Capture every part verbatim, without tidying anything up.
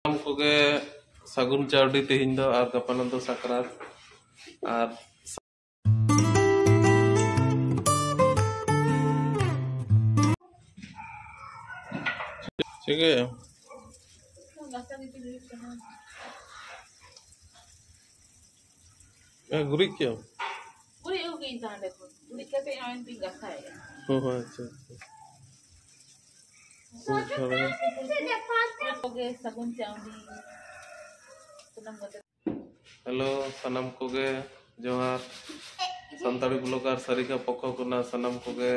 ᱥᱟᱱᱟᱢ ᱠᱚᱜᱮ ᱥᱟᱹᱜᱩᱱ ᱪᱟᱹᱣᱰᱤ ᱛᱮᱦᱮᱧ ᱫᱚ, ᱟᱨ ᱜᱟᱯᱟ ᱫᱚ ᱥᱟᱠᱨᱟᱛ᱾ ᱟᱨ ᱪᱤᱠᱟᱹᱭᱟ? ᱦᱮᱸ, ᱜᱩᱨᱤᱡ ᱠᱮᱫᱟᱢ? ᱜᱩᱨᱤᱡ ᱟᱹᱜᱩ ᱠᱮᱫᱟᱹᱧ ᱛᱚ ᱦᱟᱸᱰᱮ ᱠᱷᱚᱱ᱾ ᱜᱩᱨᱤᱡ ᱠᱟᱛᱮ ᱱᱚᱜᱼᱚᱭ ᱱᱤᱛᱚᱜ ᱤᱧ ᱜᱷᱟᱥᱟᱣᱮᱫᱼᱟ᱾ ᱚ, ᱟᱪᱪᱷᱟ, ᱟᱪᱪᱷᱟ᱾ ᱠᱚᱜᱮ ᱥᱟᱹᱜᱩᱱ ᱪᱟᱹᱣᱰᱤ᱾ ᱥᱟᱱᱟᱢ ᱠᱚᱛᱮ᱾ ᱦᱮᱞᱳ, ᱥᱟᱱᱟᱢ ᱠᱚᱜᱮ ᱡᱚᱦᱟᱨ᱾ ᱥᱟᱱᱛᱟᱲᱤ ᱵᱞᱚᱜᱟᱨ ᱥᱟᱹᱨᱤᱠᱟ ᱯᱚᱠᱷᱚ ᱠᱷᱚᱱᱟᱜ ᱥᱟᱱᱟᱢ ᱠᱚᱜᱮ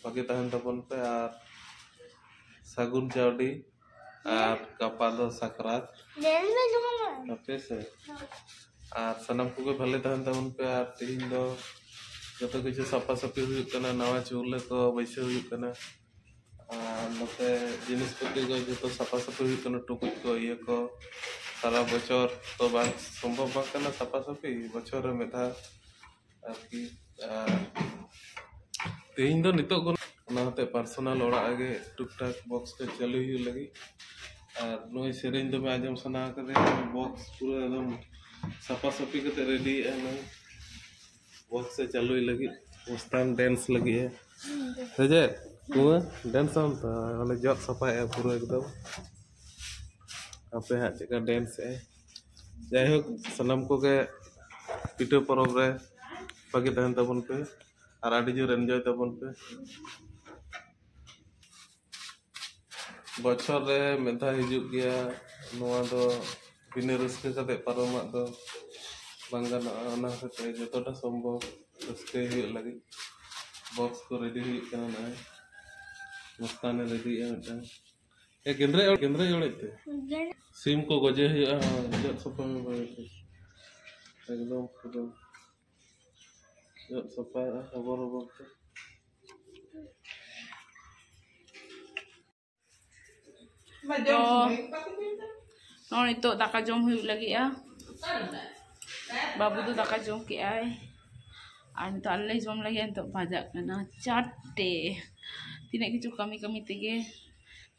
ᱵᱷᱟᱜᱮ ᱛᱟᱦᱮᱱ ᱛᱟᱵᱚᱱ ᱯᱮ ᱟᱨ ᱥᱟᱹᱜᱩᱱ ᱪᱟᱹᱣᱰᱤ᱾ ᱟᱨ ᱜᱟᱯᱟ ᱫᱚ ᱥᱟᱠᱨᱟᱛ᱾ ᱦᱟᱯᱮ ᱥᱮ᱾ ᱟᱨ ᱥᱟᱱᱟᱢ ᱠᱚᱜᱮ ᱵᱷᱟᱞᱮ ᱛᱟᱦᱮᱱ ᱛᱟᱵᱚᱱ ᱯᱮ᱾ ᱟᱨ ᱛᱮᱦᱮᱧ ᱫᱚ ᱡᱚᱛᱚ ᱠᱤᱪᱷᱩ ᱥᱟᱯᱷᱟ ᱥᱟᱹᱯᱷᱤ ᱦᱩᱭᱩᱜ ᱠᱟᱱᱟ, ᱱᱟᱣᱟ ᱪᱩᱞᱦᱟᱹ ᱠᱚ ᱵᱟᱹᱭᱥᱟᱹᱣ ᱦᱩᱭᱩᱜ ᱠᱟᱱᱟ᱾ ᱟᱨ ᱱᱚᱛᱮ ᱡᱤᱱᱤᱥ ᱯᱟᱹᱛᱤ ᱠᱚ ᱡᱚᱛᱚ ᱥᱟᱯᱷᱟ ᱥᱟᱹᱯᱷᱤ ᱦᱩᱭᱩᱜ ᱠᱟᱱᱟ, ᱴᱩᱠᱩᱡ ᱠᱚ, ᱤᱭᱟᱹ ᱠᱚ᱾ ᱥᱟᱨᱟ ᱵᱚᱪᱷᱚᱨ ᱛᱚ ᱵᱟᱝ ᱥᱚᱢᱵᱷᱚᱵ ᱵᱟᱝ ᱠᱟᱱᱟ ᱥᱟᱯᱷᱟ ᱥᱟᱹᱯᱷᱤ, ᱵᱚᱪᱷᱚᱨ ᱨᱮ ᱢᱤᱫ ᱫᱷᱟᱣ ᱟᱨᱠᱤ᱾ ᱟᱨ ᱛᱮᱦᱮᱧ ᱫᱚ ᱱᱤᱛᱚᱜ ᱠᱷᱚᱱ ᱚᱱᱟ ᱦᱚᱛᱮ ᱯᱟᱨᱥᱚᱱᱟᱞ ᱚᱲᱟᱜ ᱨᱮᱜᱮ ᱴᱩᱠ ᱴᱟᱠ ᱵᱚᱠᱥ ᱠᱚ ᱪᱟᱹᱞᱩᱭ ᱦᱩᱭᱩᱜ ᱞᱟᱹᱜᱤᱫ᱾ ᱟᱨ ᱱᱩᱭ ᱥᱮᱨᱮᱧ ᱫᱚᱢᱮ ᱟᱸᱡᱚᱢ ᱥᱟᱱᱟ ᱠᱟᱫᱮᱭᱟ, ᱵᱚᱠᱥ ᱯᱩᱨᱟᱹ ᱮᱠᱫᱚᱢ ᱥᱟᱯᱷᱟ ᱥᱟᱹᱯᱷᱤ ᱠᱟᱛᱮ ᱨᱮᱰᱤᱭᱮᱜᱼᱟ ᱱᱩᱭ᱾ ᱵᱚᱠᱥ ᱮ ᱪᱟᱹᱞᱩᱭ ᱞᱟᱹᱜᱤᱫ, ᱢᱚᱥᱛᱟᱱ ᱰᱮᱱᱥ ᱞᱟᱹᱜᱤᱫ ᱮ᱾ ᱥᱮ ᱪᱮᱫ? ᱱᱚᱣᱟ ᱰᱮᱱᱥ ᱟᱢ ᱛᱚ, ᱢᱟᱱᱮ ᱡᱚᱫ ᱥᱟᱯᱷᱟᱭᱮᱜᱼᱟ ᱯᱩᱨᱟᱹ ᱮᱠᱫᱚᱢ᱾ ᱟᱯᱮ ᱦᱟᱸᱜ ᱪᱮᱫᱠᱟ ᱰᱮᱱᱥ ᱮᱜᱼᱟᱭ᱾ ᱡᱟᱭᱦᱳᱠ, ᱥᱟᱱᱟᱢ ᱠᱚᱜᱮ ᱯᱤᱴᱷᱟᱹ ᱯᱚᱨᱚᱵᱽ ᱨᱮ ᱵᱷᱟᱜᱮ ᱛᱟᱦᱮᱱ ᱛᱟᱵᱚᱱ ᱯᱮ ᱟᱨ ᱟᱹᱰᱤ ᱡᱳᱨ ᱮᱱᱡᱚᱭ ᱛᱟᱵᱚᱱ ᱯᱮ᱾ ᱵᱚᱪᱷᱚᱨ ᱨᱮ ᱢᱤᱫ ᱫᱷᱟᱣ ᱦᱤᱡᱩᱜ ᱜᱮᱭᱟ, ᱱᱚᱣᱟ ᱫᱚ ᱵᱤᱱᱟᱹ ᱨᱟᱹᱥᱠᱟᱹ ᱠᱟᱛᱮ ᱯᱟᱨᱚᱢᱟᱜ ᱫᱚ ᱵᱟᱝ ᱜᱟᱱᱚᱜᱼᱟ᱾ ᱚᱱᱟ ᱦᱚᱛᱮᱡ ᱛᱮ ᱡᱚᱛᱚᱴᱟ ᱥᱚᱢᱵᱷᱚᱵ ᱨᱟᱹᱥᱠᱟᱹᱭ ᱦᱩᱭᱩᱜ ᱞᱟᱹᱜᱤᱫ ᱵᱚᱠᱥ ᱠᱚ ᱨᱮᱰᱤ ᱦᱩᱭᱩᱜ ᱠᱟᱱᱟ᱾ ᱱᱚᱜᱼᱚᱭ ᱢᱚᱥᱛᱟᱱᱮ ᱨᱮᱰᱤᱭᱮᱜᱼᱟ ᱢᱤᱫᱴᱟᱝ᱾ ᱮ, ᱜᱮᱸᱫᱽᱨᱮᱡ ᱚᱲ-, ᱜᱮᱸᱫᱽᱨᱮᱡ ᱚᱲᱮᱡ ᱛᱮ᱾ ᱥᱤᱢ ᱠᱚ ᱜᱚᱡᱮ ᱦᱩᱭᱩᱜᱼᱟ, ᱦᱮᱸ, ᱡᱚᱫ ᱥᱟᱯᱷᱟ ᱢᱮ ᱵᱷᱟᱹᱜᱤ ᱴᱷᱤᱠ᱾ ᱮᱠᱫᱚᱢ ᱯᱩᱨᱟᱹ ᱡᱚᱫ ᱥᱟᱯᱷᱟᱭᱮᱜᱼᱟ ᱦᱚᱵᱚᱨ ᱦᱚᱵᱚᱨ ᱛᱮ᱾ ᱛᱚ, ᱱᱚᱜᱼᱚᱭ ᱱᱤᱛᱚᱜ ᱫᱟᱠᱟ ᱡᱚᱢ ᱦᱩᱭᱩᱜ ᱞᱟᱹᱜᱤᱫᱼᱟ᱾ ᱵᱟᱹᱵᱩ ᱫᱚ ᱫᱟᱠᱟ ᱡᱚᱢ ᱠᱮᱜᱼᱟᱭ᱾ ᱟᱨ ᱱᱤᱛᱚᱜ ᱟᱞᱮ ᱞᱮ ᱡᱚᱢ ᱞᱟᱹᱜᱤᱫ᱾ ᱱᱤᱛᱚᱜ ᱵᱟᱡᱟᱜ ᱠᱟᱱᱟ ᱪᱟᱨᱴᱮ᱾ ᱛᱤᱱᱟᱹᱜ ᱠᱤᱪᱷᱩ ᱠᱟᱹᱢᱤ ᱠᱟᱹᱢᱤ ᱛᱮᱜᱮ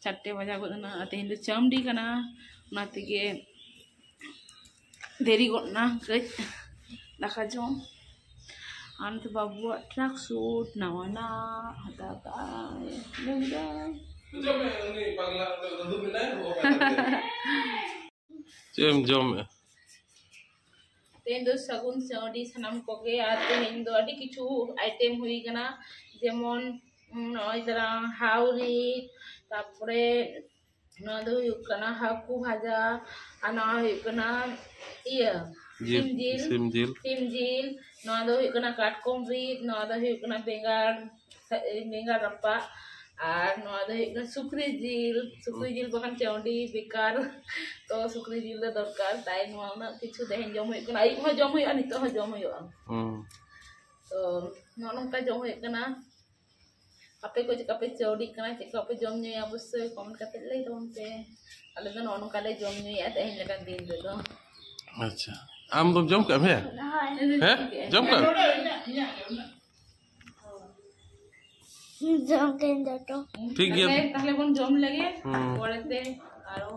ᱪᱟᱨᱴᱮ ᱵᱟᱡᱟᱣ ᱜᱚᱫ ᱮᱱᱟ᱾ ᱟᱨ ᱛᱮᱦᱮᱧ ᱫᱚ ᱪᱟᱹᱢᱰᱤ ᱠᱟᱱᱟ, ᱚᱱᱟ ᱛᱮᱜᱮ ᱫᱮᱨᱤ ᱜᱚᱫ ᱱᱟ ᱠᱟᱹᱡ ᱫᱟᱠᱟ ᱡᱚᱢ᱾ ᱟᱨ ᱱᱚᱛᱮ ᱵᱟᱹᱵᱩᱣᱟᱜ ᱴᱨᱟᱠ ᱥᱩᱴ ᱱᱟᱣᱟᱱᱟᱜ ᱦᱟᱛᱟᱣ ᱠᱟᱜᱼᱟᱭ᱾ ᱧᱮᱞ ᱫᱟᱭ᱾ ᱪᱮᱫ ᱮᱢ ᱡᱚᱢᱮᱜᱼᱟ? ᱛᱮᱦᱮᱧ ᱫᱚ ᱥᱟᱹᱜᱩᱱ ᱪᱟᱹᱣᱰᱤ ᱥᱟᱱᱟᱢ ᱠᱚᱜᱮ᱾ ᱟᱨ ᱛᱮᱦᱮᱧ ᱫᱚ ᱟᱹᱰᱤ ᱠᱤᱪᱷᱩ ᱟᱭᱴᱮᱢ ᱦᱩᱭ ᱠᱟᱱᱟ, ᱡᱮᱢᱚᱱ, ᱩᱸ, ᱱᱚᱜᱼᱚᱭ ᱛᱟᱨᱟ ᱦᱟᱣ ᱨᱤᱫ, ᱛᱟᱨᱯᱚᱨᱮ ᱱᱚᱣᱟ ᱫᱚ ᱦᱩᱭᱩᱜ ᱠᱟᱱᱟ ᱦᱟᱹᱠᱩ ᱵᱷᱟᱡᱟ, ᱟᱨ ᱱᱚᱣᱟ ᱦᱩᱭᱩᱜ ᱠᱟᱱᱟ ᱤᱭᱟᱹ, ᱡᱤᱞ, ᱥᱤᱢ ᱡᱤᱞ, ᱥᱤᱢ ᱡᱤᱞ᱾ ᱥᱤᱢ ᱡᱤᱞ, ᱱᱚᱣᱟ ᱫᱚ ᱦᱩᱭᱩᱜ ᱠᱟᱱᱟ ᱠᱟᱴᱠᱚᱢ ᱨᱤᱫ, ᱱᱚᱣᱟ ᱫᱚ ᱦᱩᱭᱩᱜ ᱠᱟᱱᱟ ᱵᱮᱸᱜᱟᱲ, ᱵᱮᱸᱜᱟᱲ ᱨᱟᱯᱟᱜ, ᱟᱨ ᱱᱚᱣᱟ ᱫᱚ ᱦᱩᱭᱩᱜ ᱠᱟᱱᱟ ᱥᱩᱠᱨᱤ ᱡᱤᱞ᱾ ᱥᱩᱠᱨᱤ ᱡᱤᱞ ᱵᱟᱠᱷᱟᱱ ᱪᱟᱹᱣᱰᱤ ᱵᱮᱠᱟᱨ, ᱛᱚ ᱥᱩᱠᱨᱤ ᱡᱤᱞ ᱫᱚ ᱫᱚᱨᱠᱟᱨ, ᱛᱟᱭ ᱱᱚᱣᱟ ᱩᱱᱟᱹᱜ ᱠᱤᱪᱷᱩ ᱛᱮᱦᱮᱧ ᱡᱚᱢ ᱦᱩᱭᱩᱜ ᱠᱟᱱᱟ, ᱟᱹᱭᱩᱵ ᱦᱚᱸ ᱡᱚᱢ ᱦᱩᱭᱩᱜᱼᱟ, ᱱᱤᱛᱚᱜ ᱦᱚᱸ ᱡᱚᱢ ᱦᱩᱭᱩᱜᱼᱟ᱾ ᱦᱩᱸ᱾ ᱛᱚ ᱱᱚᱜᱼᱚ ᱱᱚᱝᱠᱟ ᱡᱚᱢ ᱦᱩᱭᱩᱜ ᱠᱟᱱᱟ᱾ ᱟᱯᱮ ᱠᱚ ᱪᱮᱫ ᱞᱮᱠᱟ ᱯᱮ ᱪᱟᱹᱣᱰᱤᱜ ᱠᱟᱱᱟ, ᱪᱮᱫ ᱞᱮᱠᱟ ᱯᱮ ᱡᱚᱢ ᱧᱩᱭᱟ, ᱚᱵᱚᱥᱥᱳᱭ ᱠᱚᱢᱮᱱᱴ ᱠᱟᱛᱮ ᱞᱟᱹᱭ ᱛᱟᱵᱚᱱ ᱯᱮ᱾ ᱟᱞᱮ ᱫᱚ ᱱᱚᱜᱼᱚ ᱱᱚᱝᱠᱟ ᱞᱮ ᱡᱚᱢ ᱧᱩᱭᱟ ᱛᱮᱦᱮᱧ ᱞᱮᱠᱟᱱ ᱫᱤᱱ ᱨᱮᱫᱚ᱾ ᱟᱪᱪᱷᱟ, ᱟᱢ ᱫᱚᱢ ᱡᱚᱢ ᱠᱟᱜᱼᱟ ᱵᱷᱮᱭᱟ? ᱦᱮᱸ? ᱡᱚᱢ ᱠᱟᱜᱼᱟ? ᱡᱚᱢ ᱠᱟᱜᱼᱟᱹᱧ ᱡᱚᱛᱚ᱾ ᱴᱷᱤᱠ ᱜᱮᱭᱟ᱾ ᱛᱟᱦᱞᱮ, ᱛᱟᱦᱞᱮ ᱵᱚᱱ ᱡᱚᱢ ᱞᱮᱜᱮ, ᱦᱩᱸ᱾ ᱯᱚᱨᱮᱛᱮ ᱟᱨᱚ